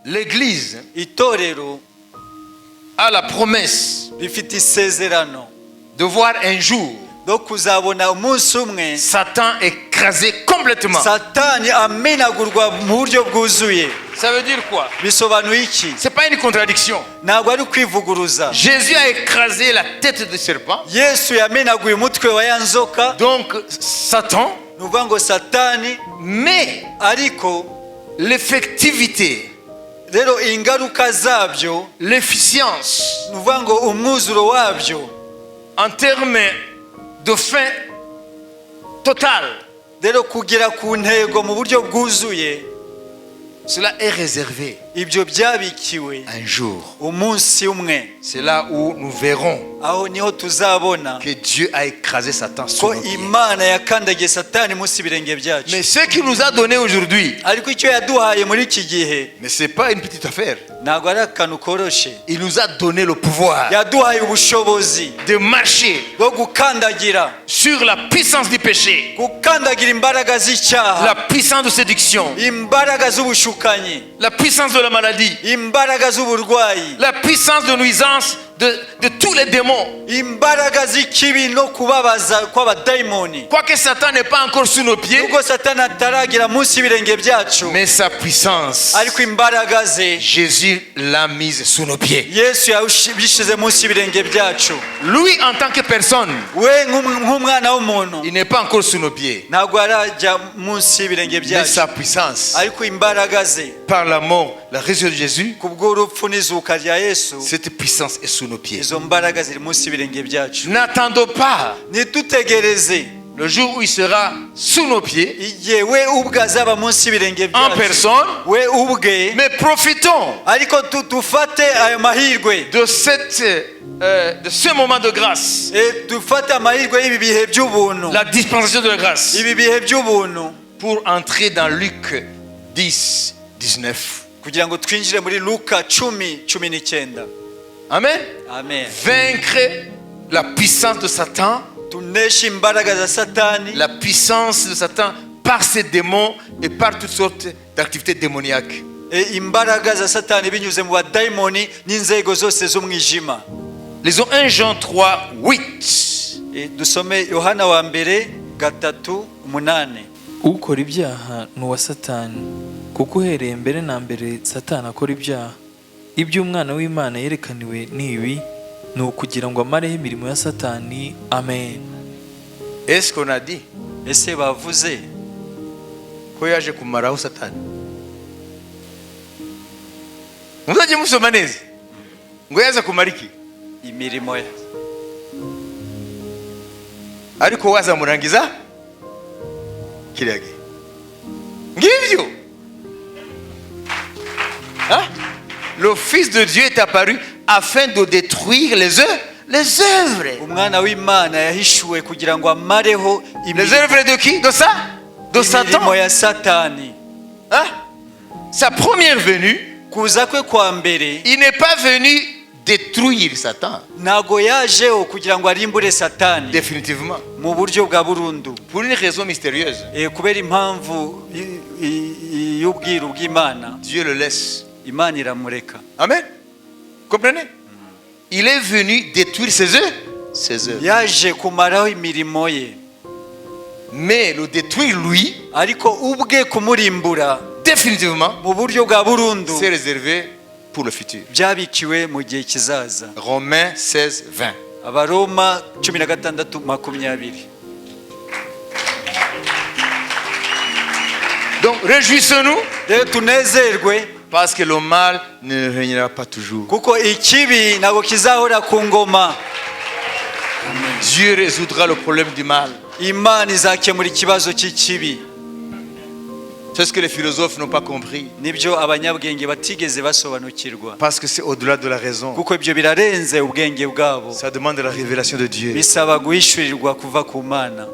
L'église Itorero a la promesse rifite isezerano de voir un jour ryo kuzabona umunsi umwe Satan écrasé complètement. Satani amenagurwa mu buryo bwuzuye. Ça veut dire quoi? Bisobanuye iki? C'est pas une contradiction. Ntabwo ari ukwivuguruza. Jésus a écrasé la tête du serpent. Yesu yamenaguye umutwe wa ya nzoka. Donc Satan, Ni ukuvuga ngo Satani, mais ariko l'effectivité, rero ingaruka zabyo, l'efficience ni ukuvuga ngo umwuzuro wabyo, en termes de fin totale, rero kugera ku ntego mu buryo bwuzuye, cela est réservé ibyo byabikiwe un jour. Umunsi umwe. C'est là où nous verrons Aho niho tuzabona que Dieu a écrasé Satan sous ko nos pieds. Imana yakandagiye Satani munsi y'ibirenge byacu. Mais ce qu'il nous a donné aujourd'hui, Ariko icyo yaduhaye muri iki gihe, mais ce n'est pas une petite affaire. Ntabwo ari akantu koroshye. Il nous a donné le pouvoir Yaduhaye ubushobozi de marcher bwo gukandagira sur la puissance du péché, gukandagira imbaraga z'icyaha, la puissance de séduction, imbaraga z'ubushukanyi, la puissance de la maladie, imbaraga z'uburwayi, la puissance de nuisance de tous les démons. Imbaraga z'ikibi no kubabaza kw'abadayimoni. Quoique Satan n'est pas encore sous nos pieds, Nubwo Satani ataragera munsi y'ibirenge byacu, mais sa puissance, ariko imbaraga ze, Jésus l'a mise sous nos pieds. Yesu yabishyize munsi y'ibirenge byacu. Lui, en tant que personne, We nk'umwana w'umuntu, il n'est pas encore sous nos pieds. Ntabwo arajya munsi y'ibirenge Mais byacu, sa puissance, ariko imbaraga ze, par la mort, la résurrection de Jésus, kubw'urupfu n'izuka rya Yesu, cette puissance est sous nos pieds. Izo mbaraga ziri munsi y'ibirenge byacu. N'attendons pas Ntitutegereze le jour où il sera sous nos pieds, igihe we ubwe azaba munsi y'ibirenge en byacu personne, we ubwe, mais profitons ariko dufate ayo mahirwe de ce moment de grâce, E, dufate amahirwe y'ibi bihe by'ubuntu, la dispensation de la grâce, ibi bihe by'ubuntu, pour entrer dans Luc 10, 19. Kugira ngo twinjire muri Luka 10:19. Amen. Amen. Vaincre la puissance de Satan, Tuneshe imbaraga za Satani, la puissance de Satan par ses démons et par toutes sortes d'activités démoniaques. E, imbaraga za Satani binyuze mu badayimoni n'inzego zose z'umwijima. Lisons 1 Jean 3, 8. E, dusome Yohana wa mbere 3:8. Ukora ibyaha ni uwa Satani, kuko uhereye mbere na mbere Satani akora ibyaha. Ibyo Umwana w'Imana yerekaniwe ni ibi, ni ukugira ngo amareho imirimo ya Satani. Amen. Est-ce qu'on a dit Ese bavuze ko yaje kumaraho Satani? Muzajye musoma neza ngo yaza kumara iki? Imirimo ye. Ariko wazamurangiza kiriya gihe ngibyo. Hein? Le Fils de Dieu est apparu afin de détruire les œuvres. Umwana w'Imana yahishuwe kugira ngo amareho Les imirimo, œuvres de qui? De ça? De Satan. Imirimo ya Satani. Hein? Sa première venue, Kuza kwe kwa mbere, il n'est pas venu détruire Satan ntago yajeho kugira ngo arimbure Satani définitivement. Mu buryo bwa burundu. Pour une raison mystérieuse, Eh, kubera impamvu y'ubwiru bw'Imana, Dieu le laisse. Imana iramureka. Amen. Comprenez? Il est venu détruire ses œuvres. Ses œuvres. Yaje kumaraho imirimo ye. Mais le détruire lui, Ariko ubwe kumurimbura définitivement, mu buryo bwa burundu, c'est réservé pour le futur. Byabikiwe mu gihe kizaza. Romains 16, 20. Abaroma 16:20. Donc réjouissons-nous Rero tunezerwe, parce que le mal ne régnera pas toujours. Kuko ikibi ntabwo kizahora ku ngoma. Dieu résoudra le problème du mal. Imana izakemura ikibazo cy'ikibi. C'est ce que les philosophes n'ont pas compris. Nibyo abanyabwenge batigeze basobanukirwa. Parce que c'est au-delà de la raison. Kuko ibyo birarenze ubwenge bwabo. Ça demande la révélation de Dieu. Bisaba guhishurirwa kuva ku Mana.